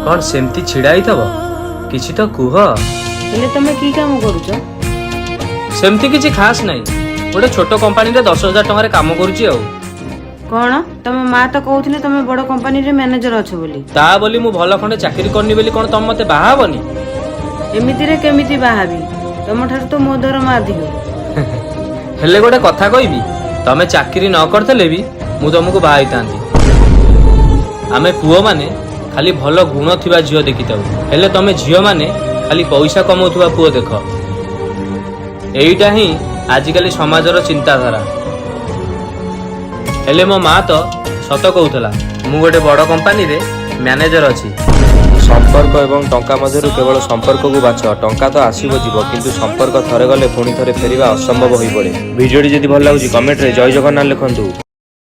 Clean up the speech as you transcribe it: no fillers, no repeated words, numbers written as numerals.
କ'ଣ ସେମିତି ଛିଡ଼ା ହେଇଥବ? କିଛି ତ କୁହ। ହେଲେ ତମେ କି କାମ କରୁଛ? ସେମିତି କିଛି ଖାସ୍ ନାହିଁ। ଗୋଟେ ଛୋଟ କମ୍ପାନୀରେ 10,000 ଟଙ୍କାରେ କାମ କରୁଛି ଆଉ। କଣ? ତମ ମା ତ କହୁଥିଲେ ତମେ ବଡ କମ୍ପାନୀରେ ମ୍ୟାନେଜର ଅଛ ବୋଲି। ତା ବୋଲି ମୁଁ ଭଲ ଖଣ୍ଡେ ଚାକିରି କରିନି ବୋଲି କଣ ତମେ ମତେ ବାହା ହବନି? ଏମିତିରେ କେମିତି ବାହାବି? ତମ ଠାରୁ ତ ମୋ ଦରମା ଅଧିକ। ହେଲେ ଗୋଟେ କଥା କହିବି, ତମେ ଚାକିରି ନ କରିଥିଲେ ବି ମୁଁ ତମକୁ ବାହା ହେଇଥାନ୍ତି। ଆମେ ପୁଅମାନେ ଖାଲି ଭଲ ଗୁଣ ଥିବା ଝିଅ ଦେଖିଥାଉ, ହେଲେ ତମେ ଝିଅମାନେ ଖାଲି ପଇସା କମଉଥିବା ପୁଅ ଦେଖ। ଏଇଟା ହିଁ ଆଜିକାଲି ସମାଜର ଚିନ୍ତାଧାରା। ହେଲେ ମୋ ମା ତ ସତ କହୁଥିଲା, ମୁଁ ଗୋଟେ ବଡ଼ କମ୍ପାନୀରେ ମ୍ୟାନେଜର ଅଛି। ସମ୍ପର୍କ ଏବଂ ଟଙ୍କା ମଧ୍ୟରୁ କେବଳ ସମ୍ପର୍କକୁ ବାଛ। ଟଙ୍କା ତ ଆସିବ ଯିବ, କିନ୍ତୁ ସମ୍ପର୍କ ଥରେ ଗଲେ ପୁଣି ଥରେ ଫେରିବା ଅସମ୍ଭବ ହୋଇପଡ଼େ। ଭିଡ଼ିଓଟି ଯଦି ଭଲ ଲାଗୁଛି, କମେଣ୍ଟରେ ଜୟ ଜଗନ୍ନାଥ ଲେଖନ୍ତୁ।